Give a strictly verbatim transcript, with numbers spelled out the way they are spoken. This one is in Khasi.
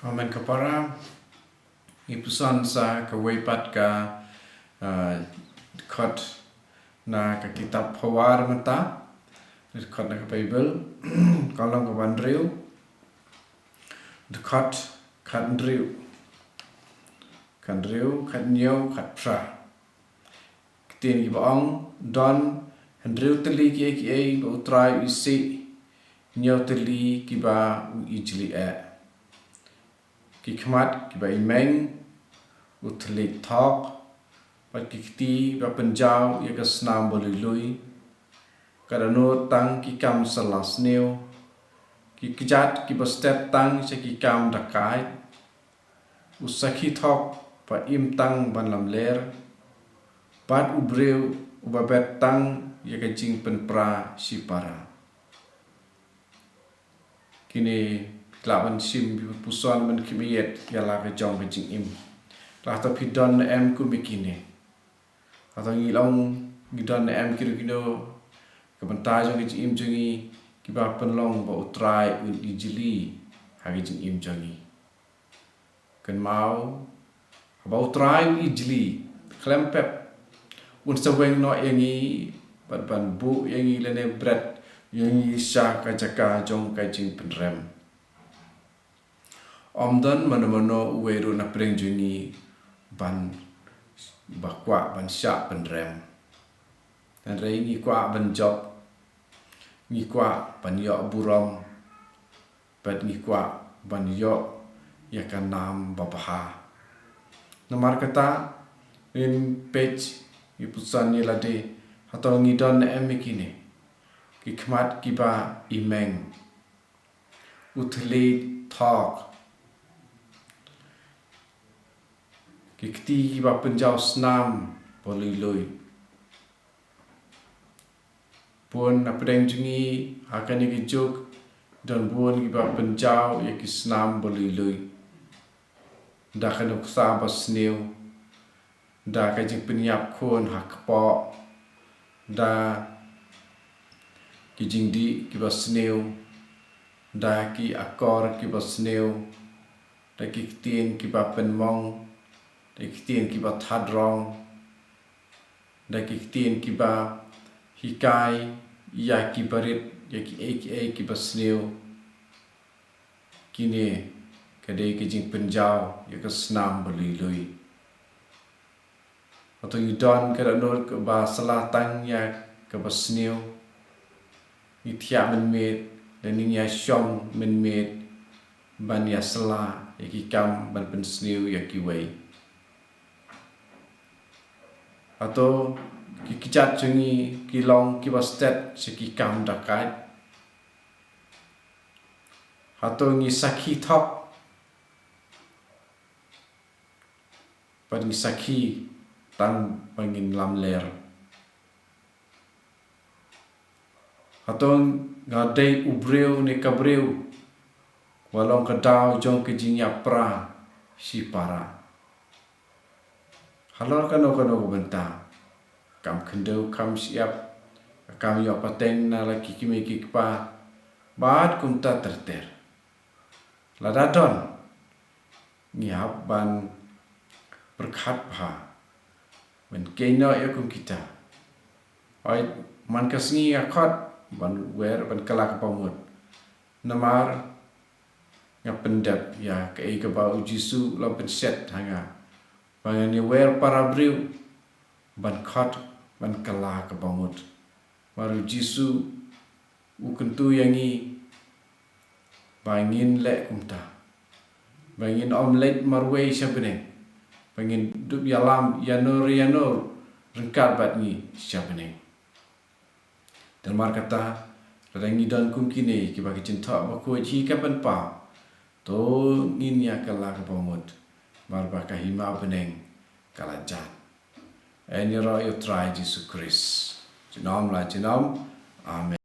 Amen. Ka para, i puson sa kawei pat ka, ah, dkhot na ka kitab Pharao mynta. Dkhot na ka Baibl, ka lynnong kaba hynriew. Dkhot khathynriew. Khathynriew, khathynñiew, khatphra. Ktien kiba ong, don hynriew tylli kiei kiei ba U Trai u isih, hynñiew tylli kiba u ijli eh. Ki khmat kiba imeng, u thylliej thok, bad ki kti ba pynjaw ïa ka snam ba lui lui. Ka dohnud tang ki kam sala sniew, ki kjat kiba stet tang sha ki kam dakaid. U sakhi thok ba im tang ban lamler, bad u briew uba bet tang ïa ka jingpynpra shipara. Kine ki lah ban shim, ki puson ban khmih ïa la ka jong ka jingim. Lah, hato phi don ne em kum ïa kine? Hato ngi long, ngi don ne em kino kino ka bynta jong ka jingim jong ngi kiba pynlong ba U Trai un ijli ha ka jingim jong ngi? Kynmaw, haba U Trai u ijli, khlem pep un sa weng noh ïa ngi bad ban buh ïa ngi lane bret ïa ngi sha ka jaka jong ka jingpynrem. Ym don mano mano uwei ruh na pdeng jong ngi ban, ba kwah ban shah pynrem. Hynrei ngi kwah ban jop, ngi kwah ban ïoh burom, bad ngi kwah ban ïoh ïa ka nam babha. Namar kata, ngin peit, ngi puson ïa lade, hato ngi don ne em ïa kine? Ki khmat kiba imeng, u thylliej thok, ki kti kiba pynjaw snam ba lui lui. Bun na pdeng jong ngi ha kane ka juk, don bun kiba pynjaw ïa ki snam ba lui lui. Da ka nuksa ba sniew, da ka jingpynïap khun ha kpoh, da ki jingdih kiba sniew, da ki akor kiba sniew, da ki ktien kiba pynmong, da ki ktien kiba thadrong, da ki ktien kiba hikai ïa ki barit, ïa kiei kiei kiba sniew. Kine ka dei ka jingpynjaw ïa ka snam ba lui lui. Hato ngi don ka dohnud kaba sla tang ïa kaba sniew? Ngi thiah mynmiet, lane ngi ïa shong mynmiet ban ïa sla ïa ki kam ban pynsniew ïa kiwei? Hato ki kjat jong ngi ki long kiba stet sha ki kam dakaid? Hato ngi sakhi thok, bad ngi sakhi tang ba ngin lamler? Hato nga dei u briew ne ka briew ba long ka daw jong ka jingïapra shipara? Halor kano kano ka bynta, kam khyndew kam shyiap, kam ïoh pateng na la ki kmie ki kpa, bad kumta ter ter. Lada don, ngi hap ban pyrkhat bha, ban kynnoh ïa kum kita. Hooid, man ka sngi nga khot ban wer, ban kylla ka bamut. Namar nga pyndep ïa kaei kaba U Jisu u la pynshet ha nga, ba ngan ïa wer para briew, ban khot, ban kylla ka bamut. Namar U Jisu u kyntu ïa ngi ba ngin leh kumta, ba ngin ym leit marwei sha bneng, ba ngin dup ïalam ïano re ïano ryngkat bad ngi sha bneng. Te namar kata, lada ngi don kum kine kiba ki jingthoh bakhuid hi ka pynpaw, to ngin ïa kylla ka bamut, namar ba ka hima bneng ka la jan. Yn ïaroh ïa U Trai Jisu Khrist junom la junom. Amen.